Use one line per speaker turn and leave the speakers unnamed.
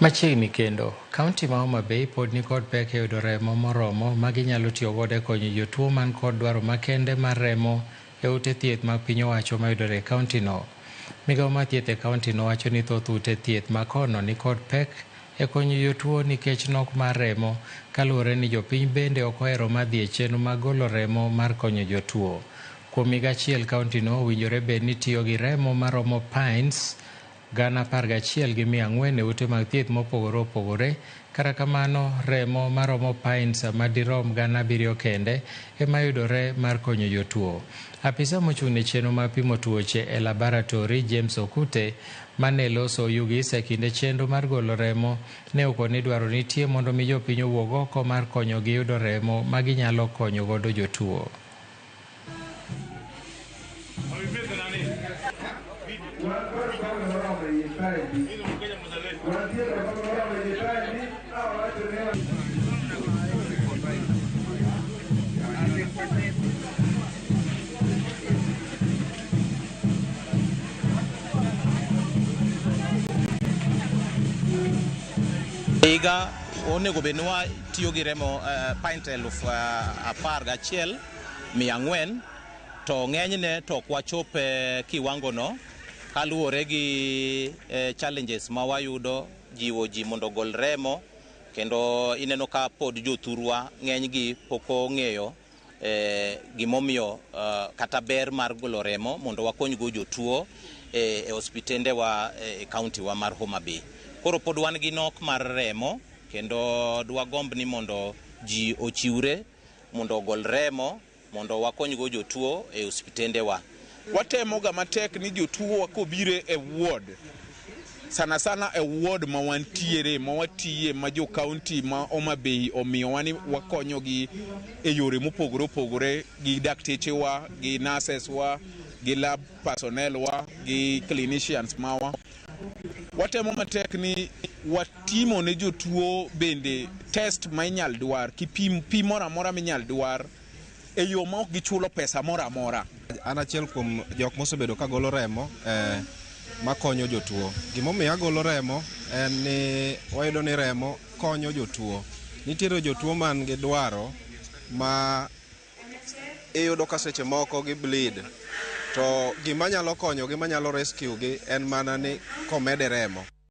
Machiegni kendo, kaunti ma Homa Bay pod nikod pek e yudo remo moromo ma ginyalo tiyo godo e konyo jotuo man kod dwaro makende mar remo e ute thieth mag piny owacho mayudore e kaunti no. Migawo mar thieth e kaunti no wacho ni thoth ute thieth ma kono nikod pek e konyo jotuo nikech nok mar remo kaluwore ni jopiny bende ok ohero mar dhi e chenro mag golo remo mar konyo jotuo. Kuom higa achiel kaunti no owinjore bed ni tiyo gi remo maromo pints 11,400 e ute mag thieth mopogore opogore. Kata kamano, remo maromo pints madirom 7,000 kende ema yudore mar konyo jotuo. Apisa mochung' ne chenro mar pimo tuoche e laboratory James Okute mane loso Oyugis e kinde chenro mar golo remo ne okoni dwaro nitie mondo mi jopiny owuog oko mar konyogi yudo remo ma ginyalo konyo godo jotuo.
Higa onego bed ni watiyo gi remo pint 11,400 to ng'enyne to ok wachop e kiwango no kaluwore gi challenges ma wayudo jiwo ji mondo ogol remo kendo ineno ka pod jothurwa ng'enygi pok ong'eyo gimomiyo kata ber mar golo remo mondo wakonygo jotuo e osiptendewa e kaunti wa mar Homa Bay. Koro pod wan gi nok mar remo kendo dwagomb ni mondo ji ochiwre mondo ogol remo mondo wakonygo jotuo e osiptendewa.
Watemoga matek ni jotuo kobiro e ward, sana sana e ward ma wantiere ma watiye ma jo kaunti ma Homa Bay omiyowa ni wakonyogi e yore mopogore opogore gi daktechewa, gi nurses wa, gi lab personnel wa, gi clinicians mawa. Watemo matek ni watimo ne jotuo bende test ma inyal dwar, kipim pim moro amora minyal dwar e yo ma ok gichulo pesa moro amora.
An achiel kuom jok mosebedo ka golo remo makonyo jotuo. Gimomiyo agolo remo en ni wayudo ni remo konyo jotuo. Nitiere jotuo man gi dwaro ma iyudo ka seche moko gi bleed to gima nyalo konyogi manyalo rescue gi en mana ni komede remo.